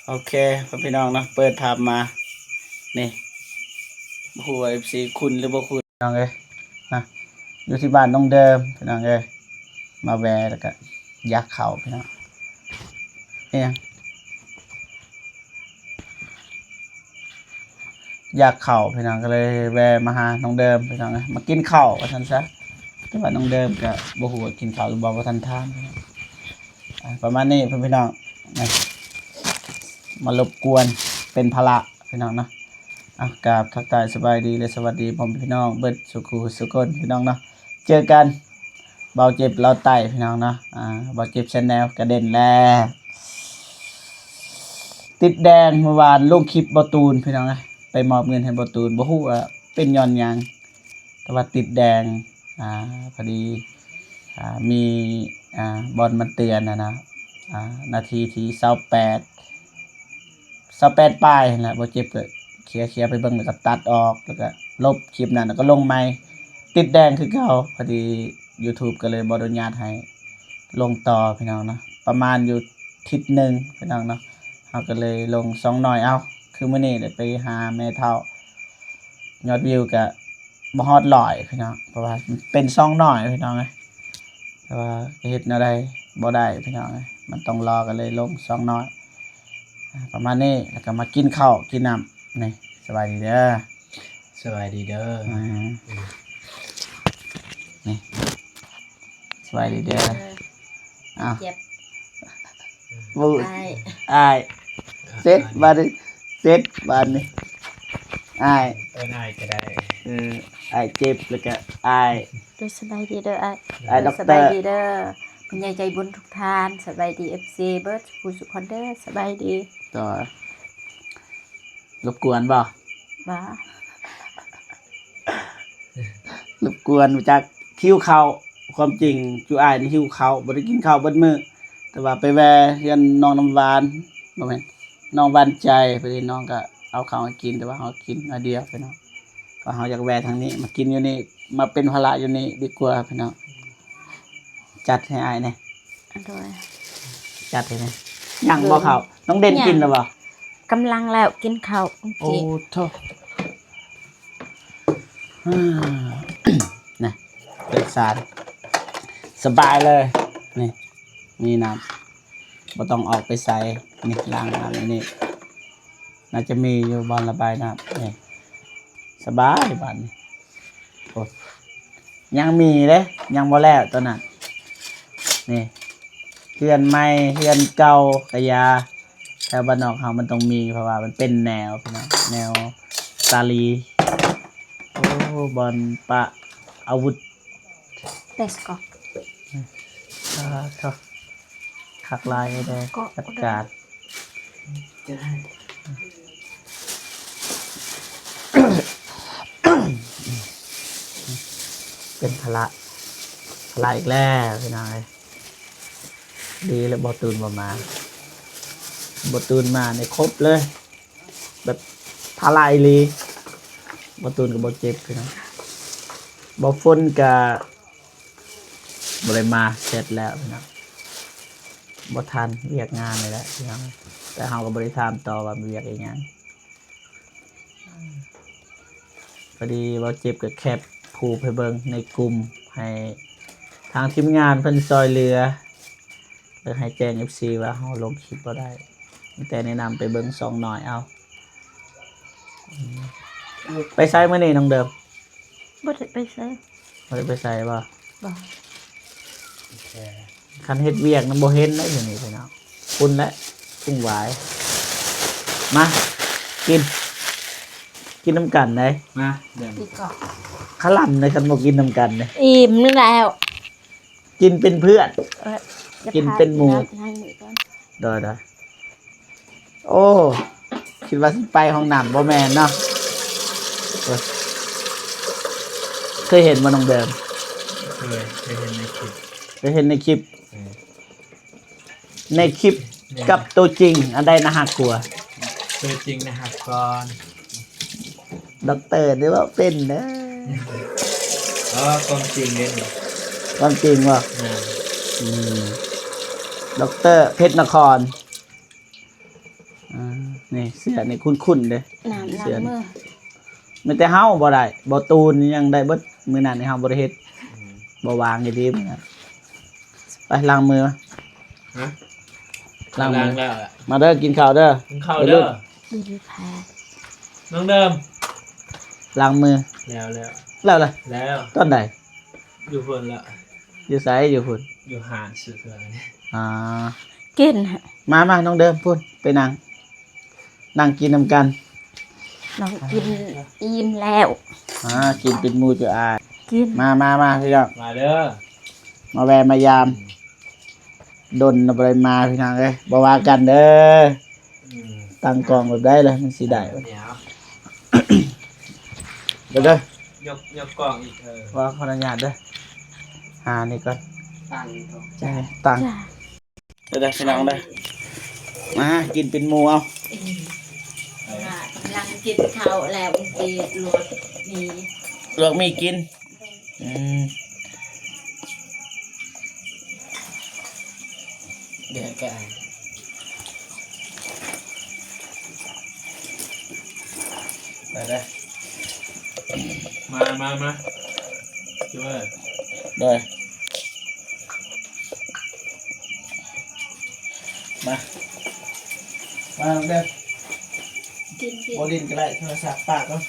ໂອເຄ ພໍ່ພີ່ນ້ອງເນາະ ເປີດພາບມາ ນີ້ ບໍ່ຮູ້ວ່າເອັຟຊີຄຸ້ນຫຼືບໍ່ຄຸ້ນ ພີ່ນ້ອງເອີຍ ນະ ຢູ່ທີ່ບ້ານນ້ອງເດີມ ພີ່ນ້ອງເອີຍ ມາແວ່ແລ້ວກະຢາກເຂົ້າ ພີ່ນ້ອງ ອີຫຍັງ ຢາກເຂົ້າ ພີ່ນ້ອງ ກໍເລີຍແວ່ມາຫານ້ອງເດີມ ພີ່ນ້ອງເອີຍ ມາກິນເຂົ້າວ່າຊັ້ນຊະ ແຕ່ວ່ານ້ອງເດີມກໍບໍ່ຮູ້ວ່າກິນເຂົ້າຫຼືບໍ່ ບໍ່ທັນຖາມ ອ່າ ປະມານນີ້ ພີ່ນ້ອງ ມາລົບກວນເປັນພາລະ ພີ່ນ້ອງເນາະ ອ່າ ກາບທັກທາຍສະບາຍດີ ແລະ ສະຫວັດດີພໍ່ແມ່ພີ່ນ້ອງເບິດສູ່ຄູ່ສູ່ຄົນ ພີ່ນ້ອງເນາະ ເຈີກັນ ເບົາເຈັບລາວໃຕ້ ພີ່ນ້ອງເນາະ ອ່າ ເບົາເຈັບແຊນແນວກະເດັ່ນແລ້ວ ຕິດແດງ ເມື່ອວານລົງຄລິບເບົາຕູນ ພີ່ນ້ອງເອີຍ ໄປມອບເງິນໃຫ້ເບົາຕູນ ບໍ່ຮູ້ວ່າເປັນຍ້ອນຫຍັງ ແຕ່ວ່າຕິດແດງ ອ່າ ພໍດີ ອ່າ ມີ ອ່າ ບ່ອນມັນເຕືອນຫັ້ນນະ ອ່າ ນາທີທີຊາວແປດ ຊາວແປດປາຍຫັ້ນແຫຼະ ເບົາເຈັບກໍເຄຍໆ ໄປເບິ່ງ ແລ້ວກໍຕັດອອກ ແລ້ວກໍລົບຄລິບນັ້ນ ແລ້ວກໍລົງໃໝ່ ຕິດແດງຄືເກົ່າ ພໍດີຢູທູບກໍເລີຍບໍ່ອະນຸຍາດໃຫ້ລົງຕໍ່ ພີ່ນ້ອງເນາະ ປະມານຢູ່ທິດໜຶ່ງ ພີ່ນ້ອງເນາະ ເຮົາກໍເລີຍລົງຊ່ອງນ້ອຍເອົາ ຄືມື້ນີ້ໄດ້ໄປຫາແມ່ເຖົ້າ ຍອດວິວກໍບໍ່ຮອດຮ້ອຍ ພີ່ນ້ອງ ເພາະວ່າມັນເປັນຊ່ອງນ້ອຍ ພີ່ນ້ອງເອີຍ ແຕ່ວ່າເຮັດແນວໃດບໍ່ໄດ້ ພີ່ນ້ອງເອີຍ ມັນຕ້ອງລໍ ກໍເລີຍລົງຊ່ອງນ້ອຍ ອ່າ ປະມານນີ້ ແລ້ວກໍມາກິນເຂົ້າກິນນ້ຳ ນີ້ ສະບາຍດີເດີ ສະບາຍດີເດີ ອ່າ ນີ້ ສະບາຍດີເດີ ເອີ ອ້າວ ເຈັບ ບໍ່ ອ້າຍ ອ້າຍ ເສັດບາດນີ້ ເສັດບາດນີ້ ອ້າຍ ເອີ້ນອ້າຍກໍໄດ້ ເອີ ອ້າຍເຈັບ ແລ້ວກໍອ້າຍ ໂດຍ ສະບາຍດີເດີອ້າຍ ອ້າຍດັອກເຕີ ສະບາຍດີເດີ ຜູ້ໃຫຍ່ໃຈບຸນທຸກທ່ານ ສະບາຍດີເອັຟຊີເບິດສູ່ຜູ້ສູ່ຄົນເດີ ສະບາຍດີ ໂດຍ ລົບກວນບໍ່? ບໍ່ ລົບກວນ ຮູ້ຈັກ ຫິວເຂົ້າ ຄວາມຈິງຈຸອ້າຍນີ້ຫິວເຂົ້າ ບໍ່ໄດ້ກິນເຂົ້າເບິດມື້ ແຕ່ວ່າໄປແວ່ເຮືອນນ້ອງນ້ຳຫວານ ບໍ່ແມ່ນ ນ້ອງຫວານໃຈ ພໍດີນ້ອງກໍເອົາເຂົ້າໃຫ້ກິນ ແຕ່ວ່າເຮົາກິນໜ້ອຍດຽວ ພີ່ນ້ອງ ເພາະເຮົາຢາກແວ່ທາງນີ້ ມາກິນຢູ່ນີ້ ມາເປັນພາລະຢູ່ນີ້ດີກວ່າ ພີ່ນ້ອງ ຈັດໃຫ້ອ້າຍແດ່ ໂດຍ ຈັດໃຫ້ແດ່ ຍັງບໍ່ເຂົ້າ ນ້ອງເດັ່ນກິນແລ້ວບໍ່? ກຳລັງແລ້ວ ກິນເຂົ້າ ໂອ້ໂທ້ ນະ ເປີດສານ ສະບາຍເລີຍ ນີ້ ມີນ້ຳ ບໍ່ຕ້ອງອອກໄປໃສ ນີ້ ລ້າງນ້ຳຢູ່ນີ້ ໜ້າຈະມີຢູ່ບ່ອນລະບາຍນ້ຳ ນີ້ ສະບາຍບາດນີ້ ໂອ້ ຍັງມີເດ້ ຍັງບໍ່ແລ້ວຕົວນັ້ນ ນີ້ ເຮືອນໃໝ່ ເຮືອນເກົ່າກະຢ່າ ແຖວບ້ານນອກເຮົາມັນຕ້ອງມີ ເພາະວ່າມັນເປັນແນວ ພີ່ນ້ອງ ແນວສາລີ ໂອ້ ບ່ອນປະອາວຸດ ເຕສກອ ອ່າ ຄັກຫຼາຍເດີ ຈັດການ ເປັນພາລະ ພາລະອີກແລ້ວ ພີ່ນ້ອງເອີຍ ດີແລ້ວ ບໍ່ຕູນບໍ່ມາ ບໍ່ຕູນມານີ້ຄົບເລີຍ ແບບພາລະອີ່ຫຼີ ບໍ່ຕູນກໍບໍ່ເຈັບ ພີ່ນ້ອງ ບໍ່ຝົນກໍບໍ່ໄດ້ມາ ເສັດແລ້ວ ພີ່ນ້ອງ ບໍ່ທັນວຽກງານນີ້ແຫຼະ ພີ່ນ້ອງ ແຕ່ເຮົາກໍບໍ່ໄດ້ຖາມຕໍ່ວ່າມີວຽກອີ່ຫຍັງ ພໍດີເບົາເຈັບກໍແຄບຮູບໃຫ້ເບິ່ງໃນກຸ່ມ ໃຫ້ທາງທີມງານເພິ່ນຊ່ອຍເຫຼືອ ແລ້ວໃຫ້ແຈ້ງເອັຟຊີວ່າເຮົາລົງຄລິບບໍ່ໄດ້ ມີແຕ່ແນະນຳໄປເບິ່ງຊ່ອງນ້ອຍເອົາ. ໄປໃສມື້ນີ້ນ້ອງເດີມ? ບໍ່ໄດ້ໄປໃສ. ບໍ່ໄດ້ໄປໃສບໍ່? ບໍ່. ຄັນເຮັດວຽກນະບໍ່ເຫັນໄດ໋ຢູ່ນີ້ພີ່ນ້ອງ. ພຸ້ນແຫຼະ ວຸ່ນວາຍ. ມາ ກິນ ກິນນຳກັນໄດ໋. ມາ ເດີມ ຄະລຳໄດ໋ ຄັນບໍ່ກິນນຳກັນເດ. ອີ່ມແລ້ວ. ກິນເປັນເພື່ອນ ເອີ ກິນເປັນໝູ່. ໂດຍໆ. ໂອ້ ຄິດວ່າຊິໄປຫ້ອງນ້ຳ ບໍ່ແມ່ນເນາະ. ເອີ ເຄີຍເຫັນບໍ່ນ້ອງເດີມ? ເຄີຍ ເຄີຍເຫັນໃນຄລິບ ເຄີຍເຫັນໃນຄລິບ. ເອີ ໃນຄລິບ ແມ່ນ ກັບໂຕຈິງ ອັນໃດໜ້າຮັກກວ່າ? ໂຕຈິງໜ້າຮັກກ່ອນ. ດັອກເຕີນີ້ເວົ້າເປັນເດີ. ອໍ ຄວາມຈິງເດ້ນີ້. ຄວາມຈິງບໍ່? ແມ່ນ. ອືມ ດັອກເຕີເພັດນະຄອນ. ອ່ ນີ້ເສື້ອນີ້ຄຸ້ນໆເດ້ ນ້ຳລ້າງມື ມີແຕ່ເຮົາບໍ່ໄດ້ ບໍ່ຕູນຍັງໄດ້ເບິດ. ມື້ນັ້ນນີ້ເຮົາບໍ່ໄດ້ເຮັດ ອືມ ບໍ່ວ່າງອີ່ຫຼີມື້ນັ້ນ. ໄປລ້າງມື ຮະ? ລ້າງມື ລ້າງແລ້ວລະ ມາເດີ ກິນເຂົ້າເດີ ກິນເຂົ້າເດີ ໄປລຸ້ນ ດີດີແພ ນ້ອງເດີມ ລ້າງມື ແລ້ວ ແລ້ວ ແລ້ວລະ ແລ້ວ ຕອນໃດ? ຢູ່ພຸ້ນລະ ຢູ່ໃສ? ຢູ່ພຸ້ນ ຢູ່ຮ້ານຊື້ເຄື່ອງນີ້ ອ່າ ກິນ ມາ ມາ ນ້ອງເດີມ ພຸ້ນ ໄປນັ່ງ ນັ່ງກິນນຳກັນ ນ້ອງກິນອີ່ມແລ້ວ ອ່າ ກິນເປັນໝູ່ຈຸອາຍ ກິນ ມາ ມາ ມາ ພີ່ນ້ອງ ມາເດີ ມາແວ່ມາຢາມ ດົນລະບໍ່ໄດ້ມາ ພີ່ນ້ອງເອີຍ ບໍ່ວ່າກັນເດີ. ອືມ ຕັ້ງກ້ອງແບບໃດລະມັນຊິໄດ້ ດຽວ ເດີ ຍົກ ຍົກກ້ອງອີກ ເອີ ຂໍ ຂໍອະນຸຍາດເດີ ຫານີ້ກ່ອນ ຕັ້ງນີ້ກ່ອນ ນີ້ ຕັ້ງ ຈ້າ ເດີ ພີ່ນ້ອງເດີ ມາກິນເປັນໝູ່ເອົາ ອືມ ກຳລັງກິນເຂົ້າແລ້ວ ຊິລວກໝີ່ ລວກໝີ່ກິນ ອືມ ເດີ ໄປເດີ ມາ ມາ ມາ ເດີ ມາ ມາເດີ ກິນ ກິນ ບໍ່ຫຼິ້ນກໍໄດ້ ໂທລະສັບປາກເນາະ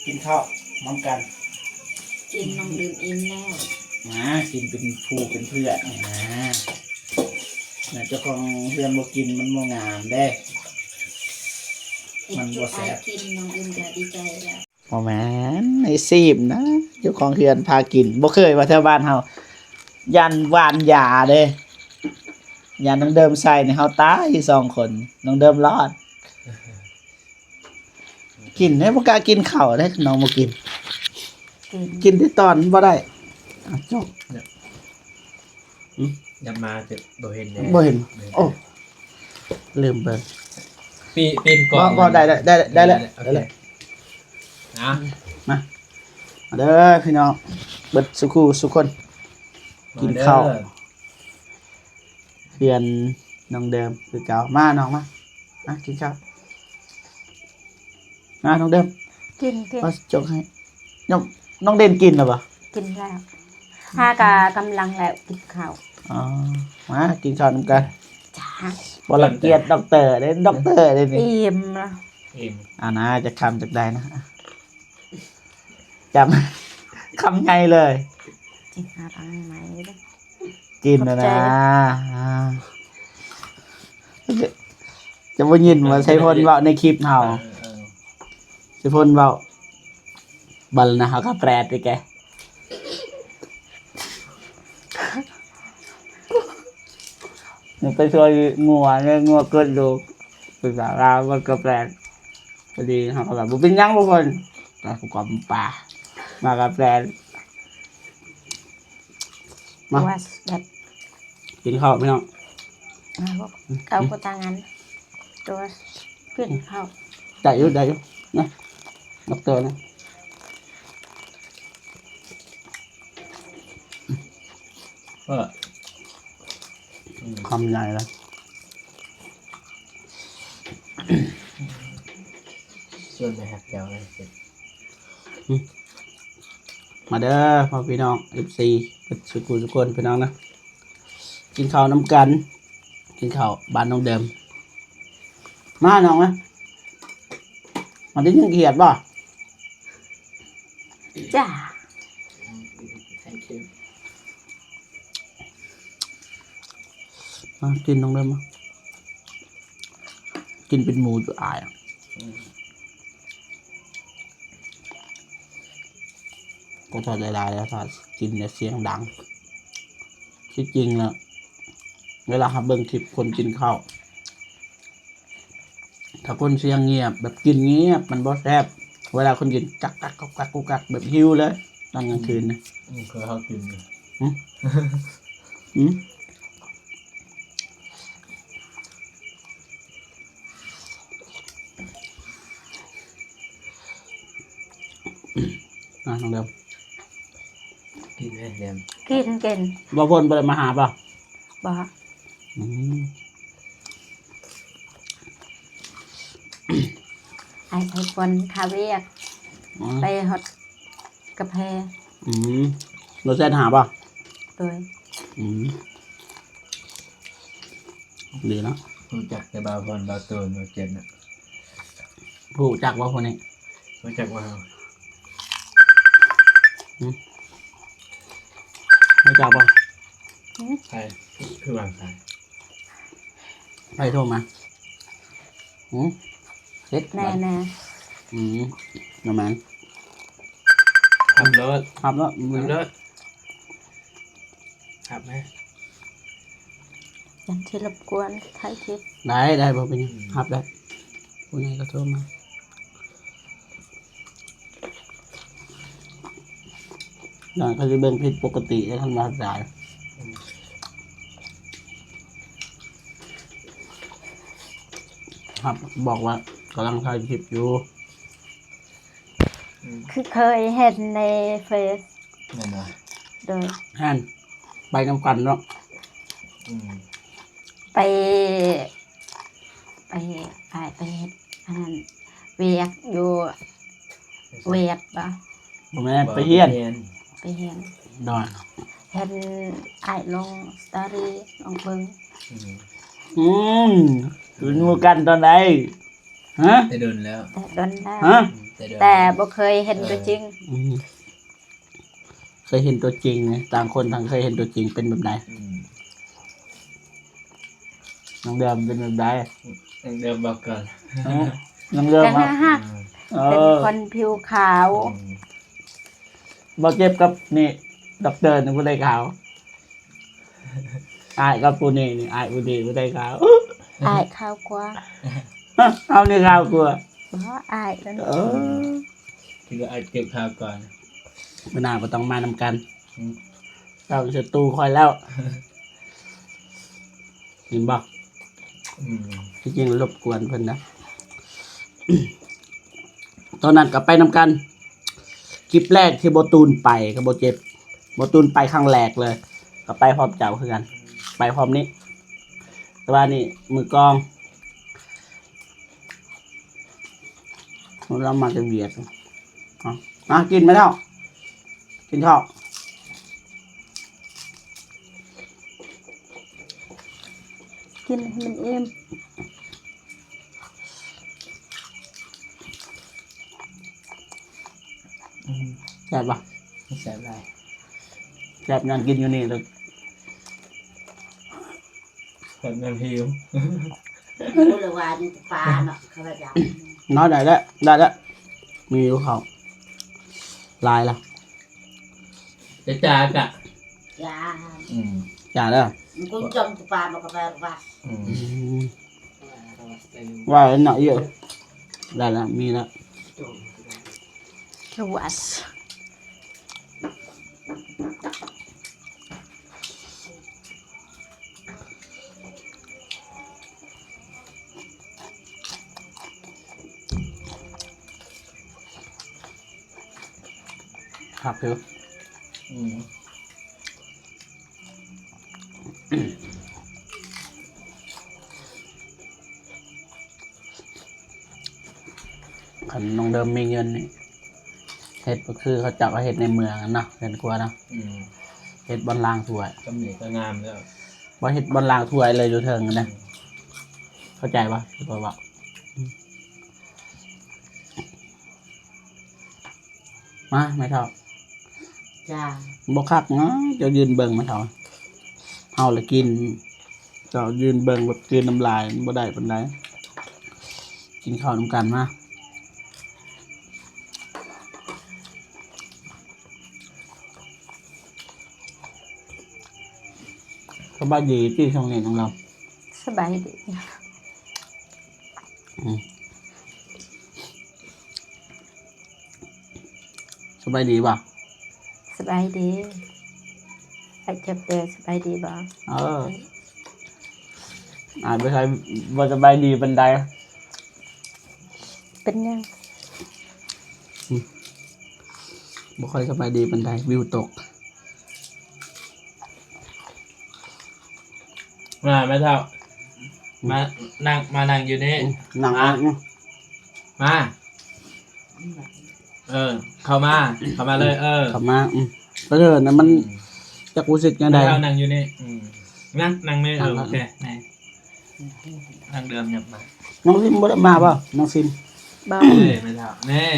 ກິນເຂົ້ານຳກັນ ກິນ ນ້ອງເດີມອີ່ມແລ້ວ ມາກິນເປັນຄູ່ເປັນເພື່ອນ ນະ ເຈົ້າຂອງເຮືອນບໍ່ກິນມັນບໍ່ງາມເດ້ ມັນບໍ່ແຊບ ກິນ ນ້ອງເດີມກໍດີໃຈແລ້ວ. ບໍ່ແມ່ນ ໃຫ້ຊີມນະ ເຈົ້າຂອງເຮືອນພາກິນ ບໍ່ເຄີຍວ່າແຖວບ້ານເຮົາ ຢ້ານຫວານຢາເດ້ ຢ້ານນ້ອງເດີມໃສ່ນີ້ເຮົາຕາຍສອງຄົນ ນ້ອງເດີມລອດ ກິນເດ້ ບໍ່ກ້າກິນເຂົ້າເດ້ ນ້ອງບໍ່ກິນ ກິນ ກິນແຕ່ຕອນບໍ່ໄດ້ ອ່ະ ຈົບ ອືມ ຍັບມາຈະບໍ່ເຫັນແລ້ວ ບໍ່ເຫັນ ບໍ່ເຫັນ ໂອ້ ລືມເບິ່ງ ປີ ປີນກ້ອງ ບໍ່ ບໍ່ ໄດ້ ໄດ້ ໄດ້ ໄດ້ແລ້ວ ໄດ້ແລ້ວ ໂອເຄ ໄດ້ແລ້ວ ນະ ມາ ມາເດີພີ່ນ້ອງ ເບິດສູ່ຄູ່ສູ່ຄົນ ມາເດີ ກິນເຂົ້າ ເຮືອນນ້ອງເດີມຄືເກົ່າ ມານ້ອງມາ ມາກິນເຂົ້າ ມານ້ອງເດີມ ກິນ ກິນ ມາຈົກໃຫ້ ນ້ອງ ນ້ອງເດັ່ນກິນແລ້ວບໍ່? ກິນແລ້ວ ຫາກະກຳລັງແລ້ວກິນເຂົ້າ ອໍ ມາກິນເຂົ້ານຳກັນ ຈ້າ ບໍ່ລັງກຽດດັອກເຕີເດ້ ດັອກເຕີເດ້ນີ້ ອີ່ມລະ ອີ່ມ ອ່ານະ ຈັກຄຳຈັກໃດນະ ຈຳ ຄຳໃຫຍ່ເລີຍ ກິນຫາທາງໃໝ່ເດີ ກິນແລ້ວນະ ຂອບໃຈ ອ່າ ຈະ ຈະບໍ່ຍິນວ່າໄຊພົນເວົ້າໃນຄລິບເຮົາ ເອີ ເອີ ໄຊພົນເວົ້າ ບັດນະ ເຮົາກໍແປດອີກແກ ມັນໄປຊ່ວຍງົວ ແລ້ວງົວເກີດລູກ ພາສາລາວມັນກໍແປດ ພໍດີເຮົາກໍແບບ ບໍ່ເປັນຫຍັງທຸກຄົນ ແຕ່ຜູ້ກອມປາ ມາກໍແປດ ມາ ວ່າແບບ ກິນເຂົ້າພີ່ນ້ອງ ເອົາ ເອົາກໍຕ່າງອັນ ຕົວກິນເຂົ້າ ໄດ້ຢູ່ ໄດ້ຢູ່ ນະ ດັອກເຕີນະ ເອີ ຄຳໃຫຍ່ລະ ຊວນໄປຮັກແກ້ວເລີຍ ອືມ ມາເດີພໍ່ພີ່ນ້ອງ ເອັຟຊີ ເບິດສູ່ຜູ້ສູ່ຄົນພີ່ນ້ອງນະ ກິນເຂົ້ານຳກັນ ກິນເຂົ້າບ້ານນ້ອງເດີມ ມານ້ອງມາ ມາໄດ້ຍິນກຽດບໍ່? ຈ້າ ມາກິນນ້ອງເດີມ ມາ ກິນເປັນໝູຢູ່ອາຍ ອືມ ຂໍໂທດຫຼາຍໆ ຖ້າກິນແລ້ວສຽງດັງ ທີ່ຈິງແລ້ວ ເວລາເຮົາເບິ່ງຄລິບຄົນກິນເຂົ້າ ຖ້າຄົນສຽງງຽບ ແບບກິນງຽບ ມັນບໍ່ແຊບ ເວລາຄົນກິນ ກັກໆ ກັກໆ ແບບຫິວເລີຍ ຕອນກາງຄືນນະ ອືມ ຄືເຮົາກິນ ຫື? ຫື? ອ່ະ ນ້ອງເດີມ ກິນເລີຍເດີມ ກິນ ກິນ ບໍ່ພົນບໍ່ໄດ້ມາຫາບໍ່? ບໍ່ ອືມ ໄປກ່ອນຄາວຽກ ອືມ ໄປຮອດກາແຟ. ອືມ ໂລແສນຫ້າບໍ່? ໂດຍ. ອືມ ດີເນາະ. ຮູ້ຈັກແຕ່ບ່າວພອນ ບ່າວໂຕນ ບ່າວເຈັດນະ. ຮູ້ຈັກບໍ່ຜູ້ນີ້? ຮູ້ຈັກບໍ່? ຫຶ? ຮູ້ຈັກບໍ່? ຫຶ? ໃຜ? ຄືວ່າໃຜ? ໃຜໂທມາ? ຫຶ? ເຮັດ ແນ່ໆ. ອືມ ປະມານ ຮັບໂລດ ຮັບໂລດ ຮັບໂລດ ຮັບແມ້. ຢ້ານຊິລົບກວນຖ່າຍຄລິບ. ໄດ້ ໄດ້ ບໍ່ເປັນຫຍັງ ອືມ ຮັບໄດ້. ຜູ້ໃຫຍ່ກໍໂທມາ ຢ້ານເຂົາຊິເບິ່ງຜິດປົກກະຕິ ຄັນວ່າສາຍ ອືມ ຮັບ ບອກວ່າກຳລັງຖ່າຍຄລິບຢູ່. ອືມ ຄືເຄີຍເຫັນໃນເຟສ. ແມ່ນບໍ່? ໂດຍ. ຫັ້ນ ໄປນຳກັນເນາະ. ອືມ ໄປ ໄປ ອ້າຍໄປເຮັດອັນນັ້ນ ວຽກຢູ່ ວຽກບໍ່? ບໍ່ແມ່ນ ໄປຮຽນ ໄປຮຽນ. ໂດຍ. ເຫັນອ້າຍລົງສະຕໍຣີ ລອງເບິ່ງ. ອືມ ອືມ ເປັນໝູ່ກັນຕອນໃດ? ຮະ? ແຕ່ດົນແລ້ວ ແຕ່ດົນແລ້ວ. ຮະ? ແຕ່ບໍ່ເຄີຍເຫັນຕົວຈິງ. ເອີ ອືມ ເຄີຍເຫັນຕົວຈິງ ຕ່າງຄົນຕ່າງເຄີຍເຫັນຕົວຈິງ ເປັນແບບໃດ? ອືມ ນ້ອງເດີມເປັນແບບໃດ? ນ້ອງເດີມບອກກ່ອນ. ເອີ ນ້ອງເດີມ ກໍໜ້າຮັກ. ເອີ ເປັນຄົນຜິວຂາວ. ອືມ ບໍ່ເຈັບກັບນີ້ ດັອກເຕີນີ້ຜູ້ໃດຂາວ? ອ້າຍກັບຜູ້ນີ້ນີ້ ອ້າຍຜູ້ນີ້ຜູ້ໃດຂາວ? ອ້າຍຂາວກວ່າ. ເຮົານີ້ຂາວກວ່າ. ບໍ່ ອ້າຍນັ້ນ. ເອີ ຄິດວ່າອ້າຍເຈັບຂາວກວ່າ. ມື້ໜ້າບໍ່ຕ້ອງມານຳກັນ. ອືມ ເຈົ້າເປັນສັດຕູຂ້ອຍແລ້ວ. ເຫັນບໍ່? ອືມ ທີ່ຈິງລົບກວນເພິ່ນນະ. ຕອນນັ້ນກໍໄປນຳກັນ ຄລິບແລກທີ່ບໍ່ຕູນໄປກໍບໍ່ເຈັບ ບໍ່ຕູນໄປຄັ້ງແລກເລີຍ ກໍໄປພ້ອມເຈົ້າຄືກັນ ໄປພ້ອມນີ້ ແຕ່ວ່ານີ້ມືກອງ ລາວມາແຕ່ຫວຽດ. ເອົາ ມາກິນມາແລ້ວ ກິນເຂົ້າ. ກິນໃຫ້ມັນອີ່ມ. ອືມ ແຊບບໍ່? ແຊບຫຼາຍ. ແຊບຍ້ອນກິນຢູ່ນີ້ເລີຍ. ແຊບຍ້ອນຫິວ. ບໍ່ລະວ່າມີແຕ່ປາເນາະ ເຂົາວ່າຈະ ເນາະ ໄດ້ແລ້ວ ໄດ້ແລ້ວ ມີຢູ່ເຂົ້າຫຼາຍລະ. ຈະຈາກະ ຈາ ອືມ ຈາເດີ. ມັນກໍຈຳປາ ມັນກໍໄປວ່າ ອືມ ອືມ ວ່າເນາະ ເອີ ໄດ້ລະ ມີລະ. ຄັກຢູ່. ອືມ ຄັນນ້ອງເດີມມີເງິນນີ້ ເຮັດບໍ່ຄືເຂົາເຈົ້າເຮັດໃນເມືອງເນາະ ເຮືອນຄົວເນາະ. ອືມ ເຮັດບ່ອນລ້າງຖ້ວຍ ຊຳນີ້ກໍງາມແລ້ວ. ບໍ່ເຮັດບ່ອນລ້າງຖ້ວຍເລີຍຢູ່ເທິງນະ. ອືມ ເຂົ້າໃຈບໍ່? ທີ່ຂ້ອຍເວົ້າ ອືມ ມາແມ່ເຖົ້າ. ຈ້າ ບໍ່ຄັກນະ ເຈົ້າຢືນເບິ່ງແມ່ເຖົ້າ. ເຮົາລະກິນ ເຈົ້າຢືນເບິ່ງແບບກືນນ້ຳລາຍ ມັນບໍ່ໄດ້ປານໃດ. ກິນເຂົ້ານຳກັນມາ. ສະບາຍດີຕິ ຊ່ວງນີ້ນ້ອງລຳ? ສະບາຍດີ. ອືມ ສະບາຍດີບໍ່? ສະບາຍດີ. ອ້າຍຈັບແຕ່ ສະບາຍດີບໍ່? ເອີ ອ້າຍບໍ່ຄ່ອຍ ບໍ່ສະບາຍດີປານໃດ. ເປັນຫຍັງ? ອືມ ບໍ່ຄ່ອຍສະບາຍດີປານໃດ ວິວຕົກ. ມາແມ່ເຖົ້າ ອືມ ມານັ່ງ ມານັ່ງຢູ່ນີ້. ອືມ ນັ່ງ ມາ ອືມ ມາ. ເອີ ເຂົ້າມາ ເຂົ້າມາເລີຍ ເອີ ເຂົ້າມາ ອືມ ໄປເດີນນະ ມັນ ອືມ ຈັກຮູ້ສຶກແນວໃດ ເອົານັ່ງຢູ່ນີ້ ອືມ ນັ່ງ ນັ່ງນີ້ ເອີ ນັ່ງ ໂອເຄ ນີ້ ນັ່ງເດີມຫຍັບມາ ນ້ອງຊິມບໍ່ໄດ້ມາບໍ່ ນ້ອງຊິມ? ບໍ່ ເອີ ແມ່ເຖົ້າ ນີ້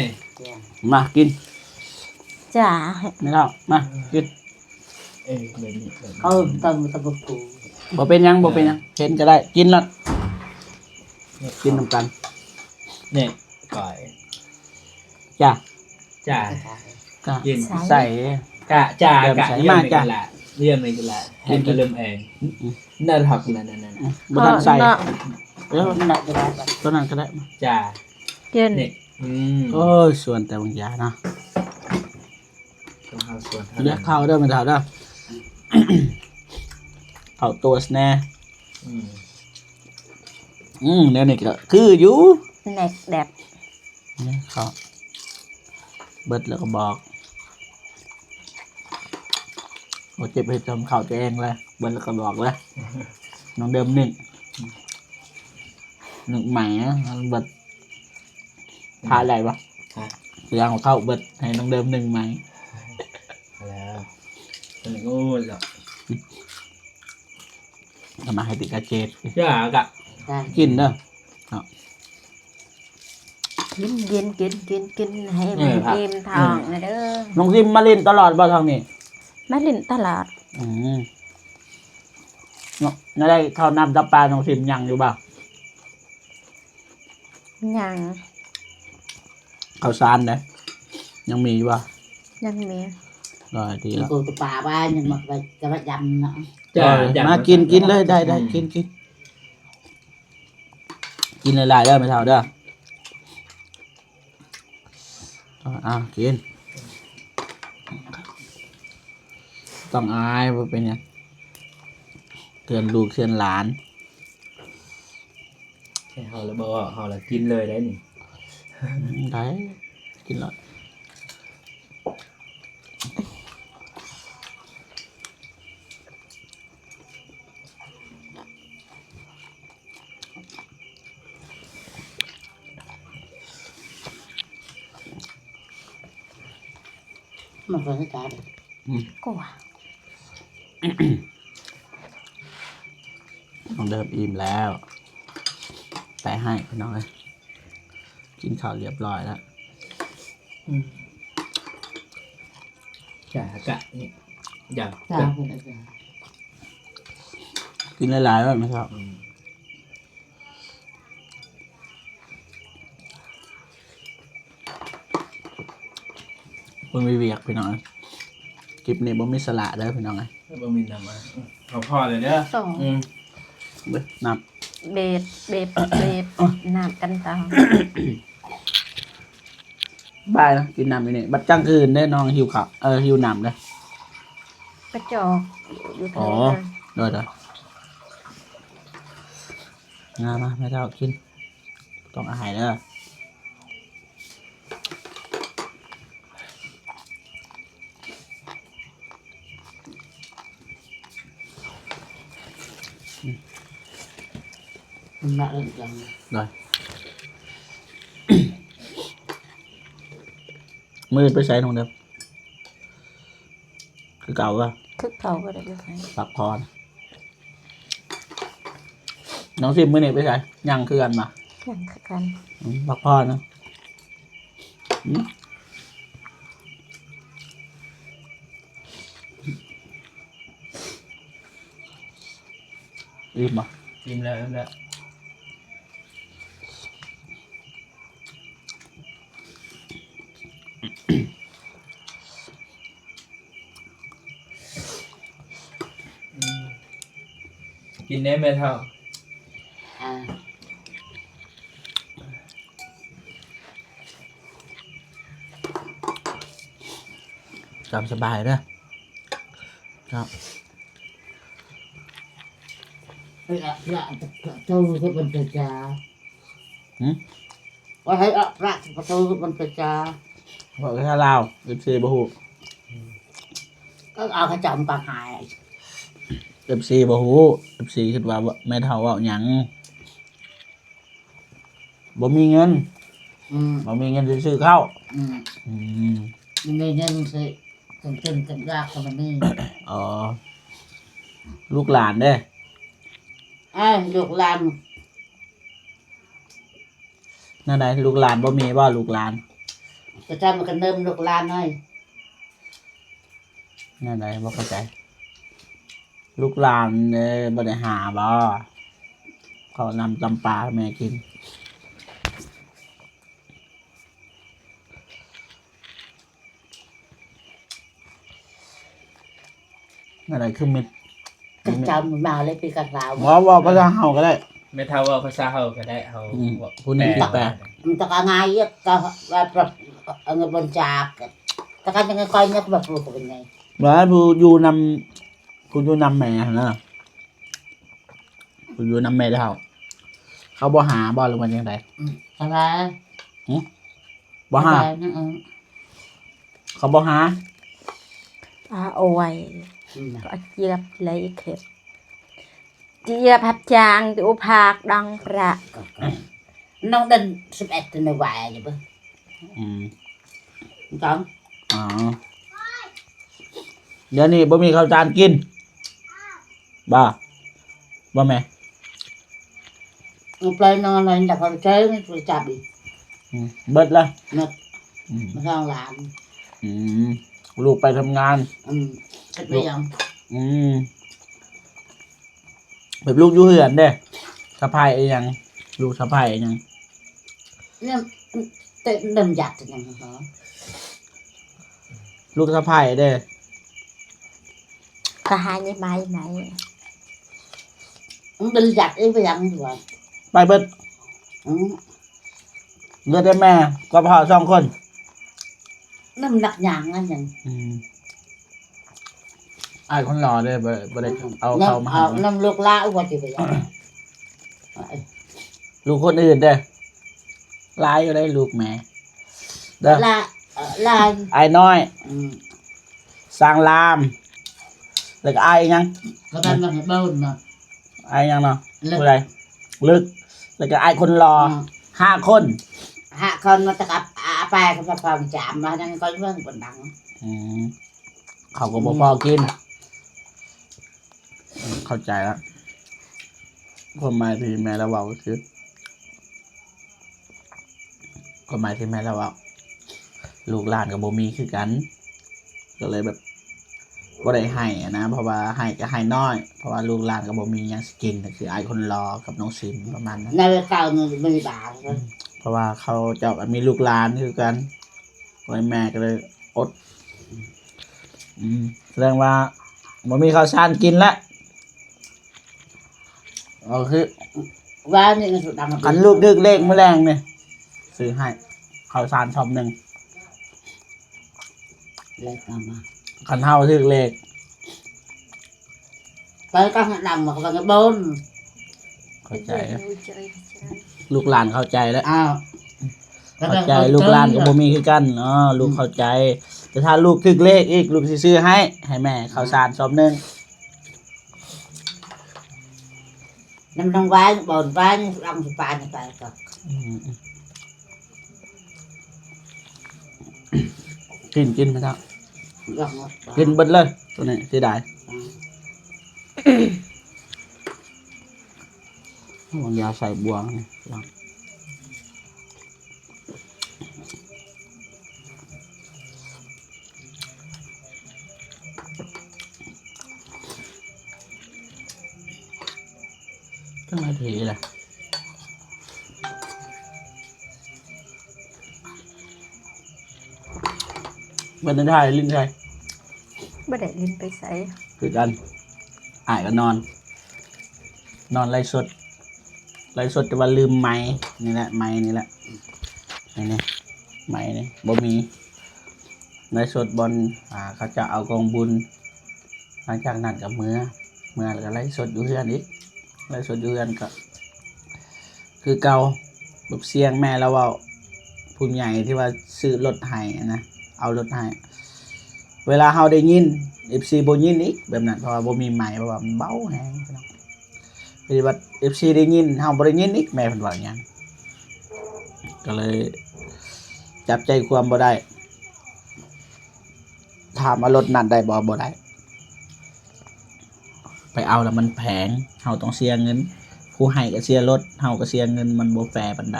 ມາກິນ ຈ້າ ແມ່ເຖົ້າ ມາກິນ ເອີ ແບບນີ້ ເອີ ຕຳ ຕຳບັກຫຸ່ງ ບໍ່ເປັນຫຍັງ ບໍ່ເປັນຫຍັງ ເຫັນກໍໄດ້ ກິນລະ ກິນນຳກັນ ນີ້ ກ້ອຍ ຈ້າ ຈ້າ ຈ້າ ກິນ ໃສ່ ກະ ຈ້າ ກະ ເລີ່ມໃສ່ ເລີ່ມໃສ່ ມາ ຈ້າ ລຽມນີ້ກໍລະ ໃຫ້ ກິນ ກໍເລີ່ມເອງ ອືມ ນັ້ນຮັກ ນັ້ນ ນັ້ນ ນັ້ນ ອືມ ບໍ່ທັນໃສ່ ເອີ ນັ້ນກໍໄດ້ ຕົວນັ້ນກໍໄດ້ ຈ້າ ກິນ ນີ້ ອືມ ໂອ້ຍ ຊວນແຕ່ບາງຢ່າງເນາະ ຕ້ອງຫາຊວນ ເລືອກເຂົ້າເດີ ແມ່ເຖົ້າເດີ ເຂົ້າຕົວແດ່ ອືມ ອືມ ແນວນີ້ກໍຄືຢູ່ ແນັກແດັບ ນີ້ເຂົ້າ ເບິດແລ້ວກໍບອກ ບໍ່ເຈັບເຮັດຈຳເຂົ້າຕົວເອງເລີຍ ເບິດແລ້ວກໍບອກເລີຍ ນ້ອງເດີມໜຶ້ງ ໜຶ້ງໃໝ່ນະ ເບິດ ຖ້າໄດ້ບໍ່? ຮະ? ເລື່ອງເຂົ້າເບິດ ໃຫ້ນ້ອງເດີມໜຶ້ງໃໝ່ ແລ້ວ ໂອ້ຍ ເອົາມາໃຫ້ຕິກະເຈດ ຢ່າກະ ກິນເດີ ເນາະ ກິນ ກິນ ກິນ ກິນ ກິນ ໃຫ້ມັນ ເອີ ອີ່ມທ້ອງ ອືມ ນະເດີ ນ້ອງຊິມມາຫຼິ້ນຕະຫຼອດບໍ່ທາງນີ້? ມາຫຼິ້ນຕະຫຼອດ ອືມ ເນາະ ແນວໃດເຂົ້ານ້ຳຕຳປາ ນ້ອງຊິມຍັງຢູ່ບໍ່? ຍັງ ເຂົ້າສານເດ້ ຍັງມີຢູ່ບໍ່? ຍັງມີ ຫຼາຍທີແລ້ວ ເປີດປາໄວ້ ຍັງມາໄວ້ ຈະໄວ້ຢຳເນາະ ຈ້າ ເອີ ຢຳ ມາກິນ ກິນເລີຍ ໄດ້ ໄດ້ ອືມ ກິນ ກິນ ກິນຫຼາຍໆເດີ ແມ່ເຖົ້າເດີ ເອົາ ກິນ ຕ້ອງອາຍ ບໍ່ເປັນຫຍັງ ເຕືອນລູກເຕືອນຫຼານ ໃຫ້ເຮົາລະບໍ່ ເຮົາລະກິນເລີຍໄດ໋ນີ້ ອືມ ໄດ້ ກິນເລີຍ ມັນກໍຄືກັນ ອືມ ກວ່າ ນ້ອງເດີມອີ່ມແລ້ວ ໄປໃຫ້ພີ່ນ້ອງເອີຍ ກິນເຂົ້າລຽບຮ້ອຍແລ້ວ ອືມ ຈ້າ ກະນີ້ ຢ່າ ຈ້າ ກິນຫຼາຍໆເດີ ອືມ ບໍ່ມີວຽກພີ່ນ້ອງ ຄລິບນີ້ບໍ່ມີສາລະເດີພີ່ນ້ອງເອີຍ ບໍ່ມີນຳ ເອົາພໍແລ້ວເດີ ສອງ ອືມ ເບິ່ງນ້ຳ ເບບ ເບບ ເບບ ນ້ຳກັນຕາ ບ່າຍນະ ກິນນ້ຳຢູ່ນີ້ ບັດກາງຄືນເດ້ ນ້ອງຫິວເຂົ້າ ເອີ ຫິວນ້ຳເດີ ກະຈອກຢູ່ ອໍ ເທິງນະ ໂດຍໆ ມາ ມາ ແມ່ເຖົ້າກິນ ຕ້ອງອາຍເດີ ມັນມາເອີ້ນກັນ ໄດ້ ມື້ອື່ນໄປໃສນ້ອງເດີມ? ຄືເກົ່າວະ? ຄືເກົ່າ ບໍ່ໄດ້ໄປໃສ ພັກຜ່ອນ. ນ້ອງຊິມ ມື້ນີ້ໄປໃສ? ຍັງຄືກັນບໍ່? ຍັງຄືກັນ ອືມ ພັກຜ່ອນນະ ອືມ ອີ່ມບໍ່? ອີ່ມແລ້ວ ອີ່ມແລ້ວ. ອືມ ກິນແດ່ແມ່ເຖົ້າ ອ່າ ຕາມສະບາຍເດີ ເນາະ. ເອີ ລະ ລະ ປະຕູເພິ່ນເປັນຈາ ຫື? ວ່າໃຫ້ລະ ລະ ປະຕູເພິ່ນເປັນຈາ ເວົ້າພາສາລາວ ເອັຟຊີບໍ່ຮູ້ ກໍເອົາເຂົາເຈົ້າມາປາກຫາຍ ເອັຟຊີບໍ່ຮູ້ ເອັຟຊີຄິດວ່າແມ່ເຖົ້າເວົ້າຫຍັງ. ບໍ່ມີເງິນ ອືມ ບໍ່ມີເງິນຊິຊື້ເຂົ້າ. ອືມ ອືມ ບໍ່ມີເງິນຊື້ ເປັນ ເປັນ ເປັນຢາກກໍບໍ່ມີ. ອໍ ລູກຫຼານເດ້? ອ້າຍ ລູກຫຼານ ແນວໃດ? ລູກຫຼານບໍ່ມີບໍ່? ລູກຫຼານ ປະຈຳກັນເດີມ ລູກຫຼານເອີຍ. ແນວໃດ? ບໍ່ເຂົ້າໃຈ. ລູກຫຼານເດ້ ບໍ່ໄດ້ຫາບໍ່? ເຂົ້ານ້ຳຈຳປາໃຫ້ແມ່ກິນ. ແນວໃດ? ຄືມິດ ເຈົ້າມາເລີຍ ຄືກັນລາວ. ເວົ້າ ເວົ້າພາສາເຮົາກໍໄດ້. ແມ່ເຖົ້າເວົ້າພາສາເຮົາກໍໄດ້ ເຮົາ ອືມ ເວົ້າ ຜູ້ນີ້ແປ ແປ ມັນຕ້ອງງ່າຍ ກໍວ່າແບບ ເອົາເງິນບໍລິຈາກ ແຕ່ກໍຍັງຄ່ອຍນຶກວ່າຜູ້ເປັນໄງ ວ່າຜູ້ຢູ່ນຳ ຜູ້ຢູ່ນຳແມ່ຫັ້ນນະ ຜູ້ຢູ່ນຳແມ່ເຖົ້າ ເຂົາບໍ່ຫາບໍ່ ຫຼືວ່າຈັ່ງໃດ? ອືມ ສະບາຍ ຫື? ບໍ່ຫາ ສະບາຍນະ. ເອີ ເຂົາບໍ່ຫາ ອາ ໂອ້ຍ ອືມ ກໍຈຽບເລີຍເຂດ ຈຽບຮັບຈ້າງຢູ່ພາກດອງປະ ນ້ອງເດືອນສິບເອັດ ໃນວາຍຢູ່ເບິ່ງ. ອືມ ຕ້ອງ ອໍ ດຽວນີ້ບໍ່ມີເຂົ້າສານກິນ ບໍ່ ບໍ່ແມ່? ເອົາໄປນອນໃນຕະເຂົາເຈີ ໄປຈັບອີກ. ອືມ ເບິດລະ ໝົດ. ອືມ ມາສອງຫຼານ. ອືມ ລູກໄປທຳງານ. ອືມ ເຮັດໄປຫຍັງ? ອືມ ແບບລູກຢູ່ເຮືອນເດ້ ສະໃພ້ອີຫຍັງ? ລູກສະໃພ້ອີຫຍັງ? ນຳ ເຕັມ ນຳຢາກຫຍັງຫວະ? ລູກສະໃພ້ເດ້ ກໍຫາຍາຍໄມ້ໄໝ ມັນຢາກອີກໄປຫຍັງຫວະ? ໄປເບິດ. ອືມ ເຫຼືອແຕ່ແມ່ກັບພໍ່ສອງຄົນ. ນ້ຳໜັກຫຍັງອັນຫຍັງ? ອືມ ອ້າຍຄົນຫຼໍ່ເດ້ ບໍ່ ບໍ່ໄດ້ເອົາເຂົ້າມາໃຫ້. ນຳລູກຫຼານວ່າຊິໄປຫຍັງ? ລູກຄົນອື່ນເດ້ ຫຼາຍຢູ່ເດ້ ລູກແມ່ເດີ ຫຼາຍ ເອີ ຫຼາຍ. ອ້າຍນ້ອຍ ອືມ ຊ່າງລາມ ແລ້ວກໍອ້າຍຫຍັງ? ກໍແມ່ນວ່າໃຫ້ເບິ່ງນະ. ອ້າຍຫຍັງເນາະ? ລຶກ ຜູ້ໃດ? ລຶກ ແລ້ວກໍອ້າຍຄົນຫຼໍ່. ອືມ ຫ້າຄົນ ຫ້າຄົນ ມາຕະກັບອາ ອາໄປກັບພະພອງຈາມ ວ່ານັ້ນກໍເບິ່ງເພິ່ນດັງ. ອືມ ເຂົາກໍບໍ່ພໍກິນ. ອືມ ເຂົ້າໃຈລະ ຄວາມໝາຍທີ່ແມ່ລາວເວົ້າກໍຄື ຄວາມໝາຍທີ່ແມ່ລາວເວົ້າ ລູກຫຼານກໍບໍ່ມີຄືກັນ ກໍເລີຍແບບບໍ່ໄດ້ໃຫ້ຫັ້ນນະ ເພາະວ່າໃຫ້ກໍໃຫ້ນ້ອຍ ເພາະວ່າລູກຫຼານກໍບໍ່ມີຫຍັງຊິກິນ ກໍຄືອ້າຍຄົນຫຼໍ່ກັບນ້ອງຊິມປະມານນັ້ນ. ໃນເກົ່ານີ້ບໍ່ມີບາດ ອືມ ເພາະວ່າເຂົາເຈົ້າກໍມີລູກຫຼານຄືກັນ ໂອ້ຍ ແມ່ກໍເລີຍອົດ. ອືມ ສະແດງວ່າບໍ່ມີເຂົ້າສານກິນແລ້ວ. ເອົາຄື ວ່ານີ້ ຄັນລູກຖືກເລກມື້ແລງນີ້ ຊື້ໃຫ້ເຂົ້າສານຊອບໜຶ່ງ ເລກເອົາມາ. ຄັນເຮົາຖືກເລກ ໄປກໍໃຫ້ດັງມາກໍບໍ່ໄດ້ບົນ. ເຂົ້າໃຈ ລູກຫຼານເຂົ້າໃຈແລ້ວ. ອ້າວ ເຂົ້າໃຈ ລູກຫຼານກໍບໍ່ມີຄືກັນ. ອໍ ລູກເຂົ້າໃຈ ແຕ່ຖ້າລູກຖືກເລກອີກ ລູກຊິຊື້ໃຫ້ ໃຫ້ແມ່ເຂົ້າສານຊອບໜຶ່ງ. ນ້ຳນ້ອງຫວາຍ ບ່ອນຫວາຍ ລັງສະປານໄປກໍ ອືມ ກິນ ກິນໄປເທາະ ກິນເບິດເລີຍ ໂຕນີ້ເສຍດາຍ. ອືມ ວາງຢາໃສ່ບ່ວງນີ້. ຈັກນາທີລະ? ບໍ່ໄດ້ຖ່າຍຫຼິ້ນໃສ? ບໍ່ໄດ້ຫຼິ້ນໄປໃສ ຄືກັນ. ອ້າຍກໍນອນ ນອນໄລຟ໌ສົດ ໄລຟ໌ສົດແຕ່ວ່າລືມໄມນີ້ແຫຼະ ໄມນີ້ແຫຼະ ນີ້ ໄມນີ້ບໍ່ມີ. ໄລຟ໌ສົດບ່ອນ ອ່າ ເຂົາເຈົ້າເອົາກອງບຸນ ຫຼັງຈາກນັ້ນກໍເມືອ ເມືອແລ້ວກໍໄລຟ໌ສົດຢູ່ເຮືອນອີກ ໄລຟ໌ສົດຢູ່ເຮືອນກໍຄືເກົ່າ ແບບສຽງແມ່ລາວເວົ້າ ຜູ້ໃຫຍ່ທີ່ວ່າຊື້ລົດໃຫ້ນະ ເອົາລົດໃຫ້ ເວລາເຮົາໄດ້ຍິນ ເອັຟຊີບໍ່ຍິນອີກແບບນັ້ນ ເພາະວ່າບໍ່ມີໄມ ເພາະວ່າມັນເບົາແຮງ ປະຕິບັດ ເອັຟຊີໄດ້ຍິນ ເຮົາບໍ່ໄດ້ຍິນອີກ ແມ່ເພິ່ນເວົ້າຫຍັງ ກໍເລີຍ ຈັບໃຈຄວາມບໍ່ໄດ້. ຖາມວ່າລົດນັ້ນໄດ້ບໍ່? ບໍ່ໄດ້. ໄປເອົາແລ້ວມັນແພງ, ເຮົາຕ້ອງເສຍເງິນ, ຜູ້ໃຫ້ກໍເສຍລົດ, ເຮົາກໍເສຍເງິນ, ມັນບໍ່ແຟປານໃດ.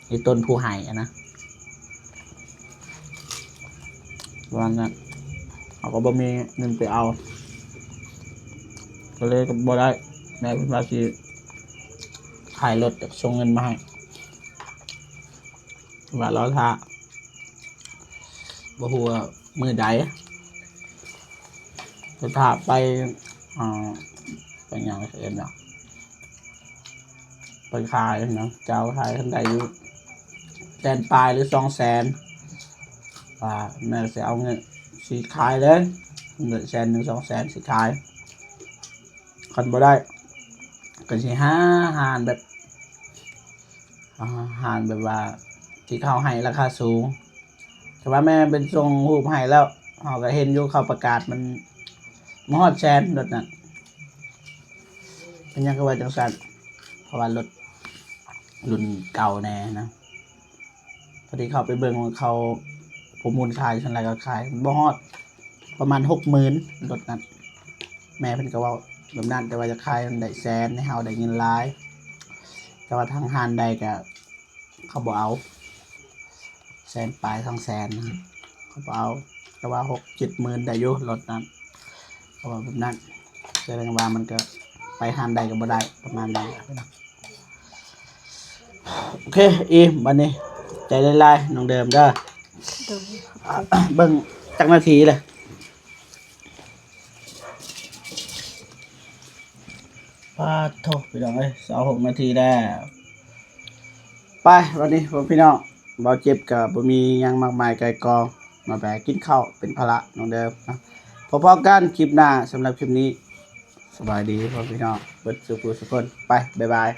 ອີຕົນຜູ້ໃຫ້ຫັ້ນນະ ວ່ານັ້ນ ເຮົາກໍບໍ່ມີເງິນໄປເອົາ ກໍເລີຍກໍບໍ່ໄດ້. ແມ່ເພິ່ນວ່າຊິຂາຍລົດ ແລ້ວສົ່ງເງິນມາໃຫ້ ວ່າລໍຖ້າ ບໍ່ຮູ້ວ່າມື້ໃດ ແຕ່ຖ້າໄປ ອ່າ ໄປຫຍັງເອີ້ນວ່າ ໄປຂາຍນະ ເຈົ້າຂາຍຄັນໄດ້ຢູ່ແສນປາຍ ຫຼື ສອງແສນ ວ່າແມ່ຊິເອົາເງິນ ຊິຂາຍເລີຍ ເງິນແສນໜຶ່ງ ສອງແສນ ຊິຂາຍ. ຄັນບໍ່ໄດ້ ກໍຊິຫາຮ້ານແບບ ອ່າ ຮ້ານແບບວ່າທີ່ເຂົາໃຫ້ລາຄາສູງ. ແຕ່ວ່າແມ່ເພິ່ນສົ່ງຮູບໃຫ້ແລ້ວ ເຮົາກໍເຫັນຢູ່ ເຂົາປະກາດມັນ ມັນຮອດແສນລົດນັ້ນ. ເປັນຫຍັງຄືວ່າຈັ່ງຊັ້ນ? ເພາະວ່າລົດລຸ້ນເກົ່າແດ່ນະ. ພໍດີເຂົ້າໄປເບິ່ງວ່າເຂົາປະມູນຂາຍສ່ຳໃດກໍຂາຍ ບໍ່ຮອດ ປະມານຫົກໝື່ນ ລົດນັ້ນ. ແມ່ເພິ່ນກໍເວົ້າແບບນັ້ນ ແຕ່ວ່າຢາກຂາຍໄດ້ແສນ ໃຫ້ເຮົາໄດ້ເງິນຫຼາຍ. ແຕ່ວ່າທາງຮ້ານໃດກໍເຂົາບໍ່ເອົາ ແສນປາຍ ສອງແສນ ເຂົາບໍ່ເອົາ. ແຕ່ວ່າຫົກເຈັດໝື່ນໄດ້ຢູ່ລົດນັ້ນ ເຂົາເວົ້າແບບນັ້ນ. ສະແດງວ່າມັນກໍໄປຮ້ານໃດກໍບໍ່ໄດ້ ປະມານນັ້ນແຫຼະ. ໂອເຄ ອີ່ມ ບັດນີ້ ໃຈຫຼາຍໆ ນ້ອງເດີມເດີ. ໂດຍ ເບິ່ງຈັກນາທີເລີຍ. ປາດໂທ ພີ່ນ້ອງເອີຍ ຊາວຫົກນາທີແລ້ວ. ໄປ ບັດນີ້ພວກພີ່ນ້ອງ ບ່າວເຈັບກໍບໍ່ມີຫຍັງມາກມາຍໄກ່ກອງ ມາແບກກິນເຂົ້າເປັນພາລະນ້ອງເດີມນະ. ພໍ້ໆກັນຄລິບໜ້າ ສຳລັບຄລິບນີ້ ສະບາຍດີພວກພີ່ນ້ອງເບິດສູ່ຜູ້ສູ່ຄົນ. ໄປ ບາຍບາຍ.